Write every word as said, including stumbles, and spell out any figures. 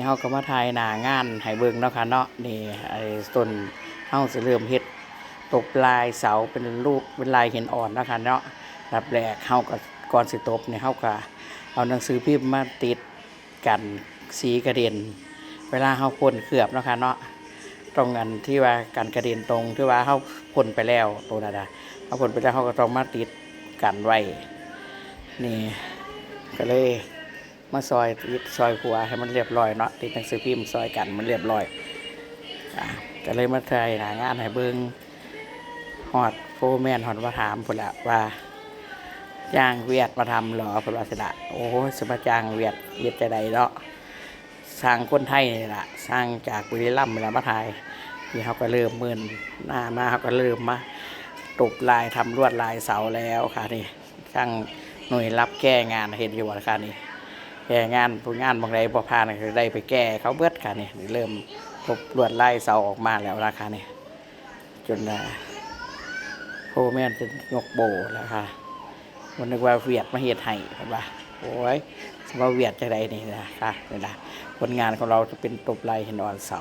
เฮาก็มาถ่ายหน้างานให้เบิ่งเนาะค่ะเนาะ นี่ ไอ้ต้น เฮาสิเริ่มเฮ็ดตบลายเสาเป็นรูป เป็นลายหินอ่อนเนาะค่ะเนาะ อันดับแรกเฮาก็ ก่อนสิตบนี่ เฮาก็เอาหนังสือพิมพ์มาติดกันสีกระเด็น เวลาเฮาพ่นเคลือบเนาะค่ะเนาะ ตรงอันที่ว่ากันกระเด็น ตรงที่ว่าเฮาพ่นไปแล้ว ตัวนั้นน่ะ เฮาพ่นไปแล้ว เฮาก็ต้องมาติดกันไว้ นี่ ก็เลยมาซอยติดซอยขัวให้มันเรียบร้อยเนาะ ติดหนังสือพิมพ์ซอยกันมันเรียบร้อย อ่ะ ก็เลยมาถ่ายหน้างานให้เบิ่ง ฮอดโฟร์แมนฮอดมาถามพุ้นละว่า จ้างเวียดมาทำเหรอ พุ้นว่าสิละ โอ้ย สิมาจ้างเวียดเฮ็ดจั่งใดเนาะ ช่างคนไทยนี่ล่ะ ช่างจากบุรีรัมย์นี่ล่ะมาถ่าย นี่เฮาก็เริ่มมื้อหน้ามา เฮาก็เริ่มมาตบลายทำลวดลายเสาแล้วค่ะนี่ ช่างหนุ่ยรับแก้งาน เห็นอยู่บ่คะนี่ แก้งาน ผู้งานหม่องใดบ่ผ่านก็ได้ไปแก้เขาเบิดค่ะนี่ เริ่มตบลวดลายเสาออกมาแล้วนะคะนี่ จนว่าโฟร์แมนจะยกโบแล้วค่ะ มันนึกว่าเวียดมาเฮ็ดให้ เพิ่นว่า โอ้ย สิมาเวียดจั่งใดนี่นะคะ นี่นะ ผลงานของเราจะเป็นตบลายหินอ่อนเสา